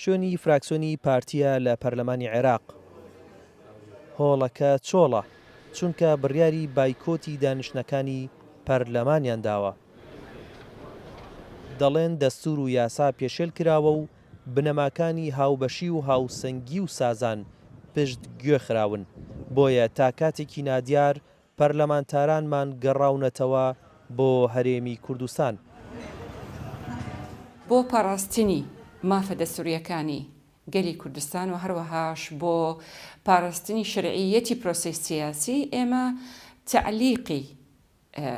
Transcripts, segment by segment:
شوێنی فراکسیۆنی پارتییە لە پەرلەمانی عێراق. هۆڵەکە چۆڵە، چونکە بڕیاری بایکۆتی دانیشتنەکانی پەرلەمانیان داوە. دەڵێن دەستوور و یاسا پێشێل کراوە و بنەماکانی هاوبەشی و هاوسەنگی و سازان پشت گوێ خراون، بۆیە تا کاتێکی نادیار پەرلەمانتارانمان گەڕاونەتەوە بۆ هەرێمی کوردستان. بۆ پاراستنی مافە دەستورییەکانی گەلی کوردستان و هەروەهاش بۆ پاراستنی شەرعییەتی پرۆسەی سیاسی ئێمە تەعلیقی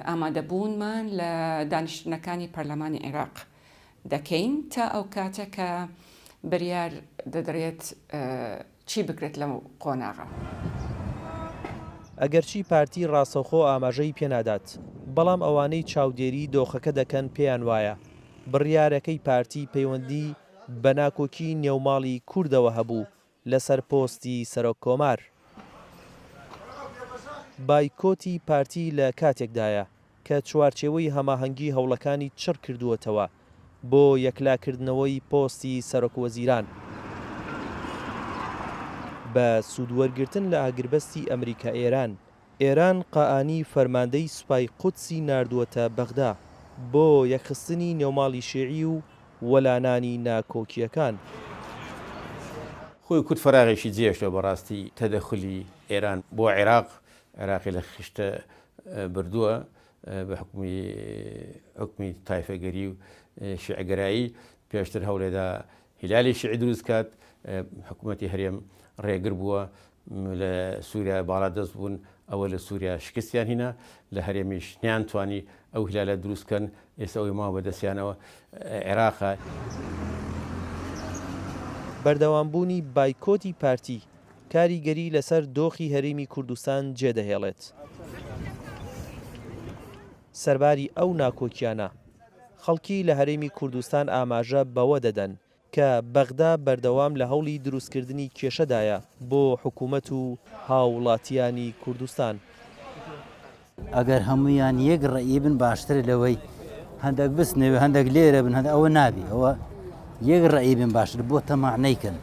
ئامادەبوونمان لە دانیشتنەکانی پەرلەمانی عێراق دەکەین تا ئەو کاتە کە بریار دەدرێت چی بکرێت لەو قۆناغە. ئەگەرچی پارتی ڕاستەوخۆ ئاماژەی پێنادات، بەڵام ئەوانەی چاودێری دۆخەکە دەکەن پێیان وایە، بڕیارەکەی پارتی پەیوەندی بە ناکۆکی نێوماڵی کوردەوە هەبوو لەسەر پۆستی سەرۆک کۆمار. بایکۆتی پارتی لە کاتێکدایە، کە چوارچێوەی هەماهەنگی هەوڵەکانی چڕ کردووەتەوە بۆ یەکلاکردنەوەی پۆستی سەرۆکوەزیران. بە سوودوەرگرتن لە ئاگربەستی ئەمریکا-ئێران، ئێران قائانی فەرماندەی سوپای قودسی ناردووەتە بەغدا بۆ یەکخستنی نێوماڵی شیعی و وەلانانی ناکۆکییەکان. خۆی کورد فەراغێکی جێهێشتوە بەڕاستی تەدەخولی ئێران بۆ عێراق عێراقی لە خشتە بردووە بە حکومی حکومی تایفەگەری و شیعەگەرایی پێشتر هەوڵێدا هیلالی شیعی دروست کات حکوومەتی هەرێم ڕێگر بووە لە سووریا باڵا دەست بوون ئەوە لە سووریا شکستیان هینا لە هەرێمیش نیانتوانی ئەو هیلالە دروست کەن ئێستا ئەوەی ماوە بەدەستیانەوە عێراقە. بەردەوامبوونی بایکۆتی پارتی کاریگەری لەسەر دۆخی هەرێمی کوردستان جێدەهێڵێت. سەرباری ئەو ناکۆکیانە، خەڵکی لە هەرێمی کوردستان ئاماژە بەوە دەدەن کە بەغدا بەردەوام لە هەوڵی دروستکردنی کێشەدایە بۆ حکومەت و هاووڵاتیانی کوردستان. ئەگەر هەموویان یەک ڕەئی بن باشترە لەوەی هەندێک بچنەوێ هەندێک لێرە بن هەندێک ئەوە نابی ئەوە یەک ڕەئی بن باشتر بۆ تەماع نیکەن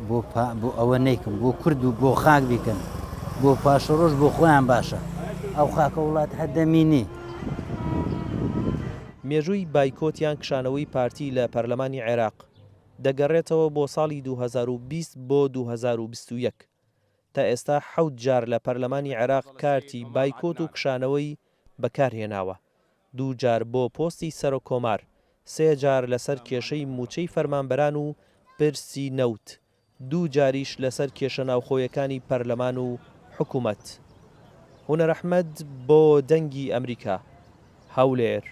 بۆ بۆ ئەوە نیکن بۆ کورد و بۆ خاک بیکەن بۆ پاشەڕۆژ بۆ خۆیان باشە ئەو خاکە وڵات هەر دەمینی. مێژووی بایکۆت یان کشانەوەی پارتی لە پەرلەمانی عێراق دەگەڕێتەوە بۆ ساڵی 2020 بۆ 2021. تا ئێستا حەوت جار لە پەرلەمانی عێراق کارتی بایکۆت و کشانەوەی بەکارهێناوە، دوو جار بۆ پۆستی سەرۆککۆمار، سێ جار لەسەر کێشەی مووچەی فەرمانبەران و پرسی نەوت، دوو جاریش لەسەر کێشە ناوخۆیەکانی پەرلەمان و حکومەت. هونەر ئەحمەد بۆ دەنگی ئەمریکا، هەولێر.